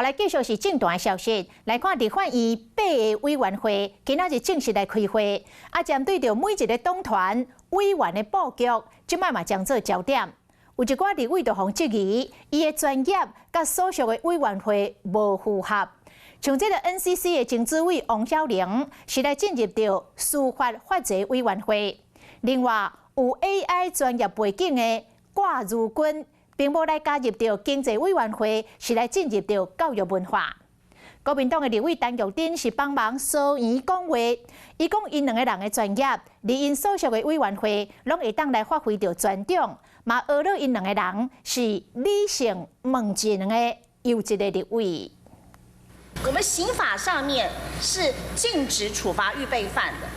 來繼續是政壇的消息，來看立法院八个委員會今仔日正式來開會，啊，針對著每一个黨團委員的布局，這擺嘛將做焦點。有一寡立委就予質疑，伊的專業佮所屬的委員會無符合。像這个 NCC 的前主委王曉玲，是來進入著司法法制委員會。另外，有 AI 專業背景的郭如君，並無來加入著經濟委員會，是來進入著教育文化。國民黨的立委陳玉珍是幫忙聲援講話，伊講𪜶兩个人的專業，佇𪜶所屬的委員會，攏會當來發揮著專長，嘛呵咾𪜶兩个人是理性問政的優質的立委。我們刑法上面是禁止處罰預備犯的。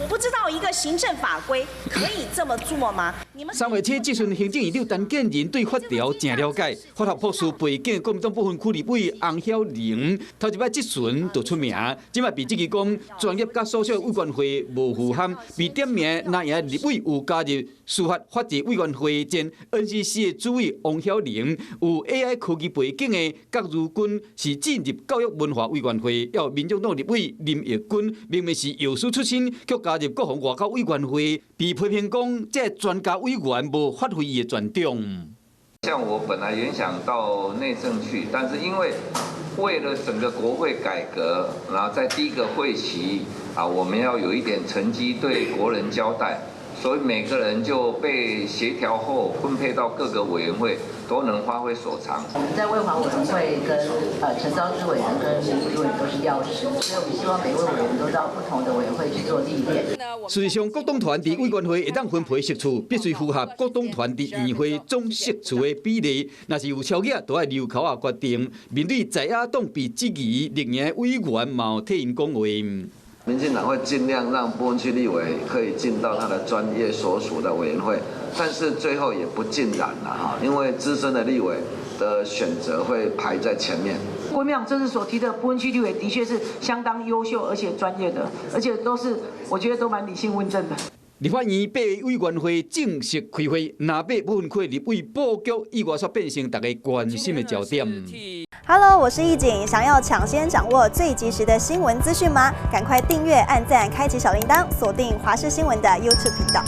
我不知道一個行政法規可以這麼做嗎？你們3月初質詢行政院長陳建仁對法條誠了解，法學博士背景，國民黨不分區立委洪曉玲頭一擺質詢就出名，這擺被質疑講專業佮所屬委員會無符合，被點名藍營立委有加入司法法制委員會前 NCC 的主委王曉玲，有 AI 科技背景的郭如君是進入教育文化委員會，猶有民眾黨立委林奕君明明是藥師出身，卻加入國防外交委員會，被批評講這專家委員無發揮伊的專長。像我本來原想到內政去，但是因為為了整個國會改革，然後在第一個會期啊，我們要有一點成績對國人交代，所以每個人就被協調後分配到各個委員會，都能發揮所長。我們在衛環委員會跟陳昭姿委員跟林福委員都是藥師，所以我們希望每位委員都到不同的委員會去做歷練。事實上，各黨團佇委員會會當分配席次，必須符合各黨團佇院會總席次的比例。若是有超額，就愛留口仔決定。面對在野黨被質疑，綠營委員嘛有替𪜶講話。民進黨會盡量讓不分區立委可以進到他的專業所屬的委員會，但是最後也不盡然了哈，因為資深的立委的選擇會排在前面。國民黨這次所提的不分區立委的確是相當優秀而且專業的，而且都是我覺得都蠻理性問政的。立法院八个委員會正式開會，藍白不分區立委布局意外煞變成大家關心的焦點。 Hello，我是易景，想要搶先掌握最及時的新聞資訊嗎？趕快訂閱、按讚、開啟小鈴鐺，鎖定華視新聞的 YouTube 頻道。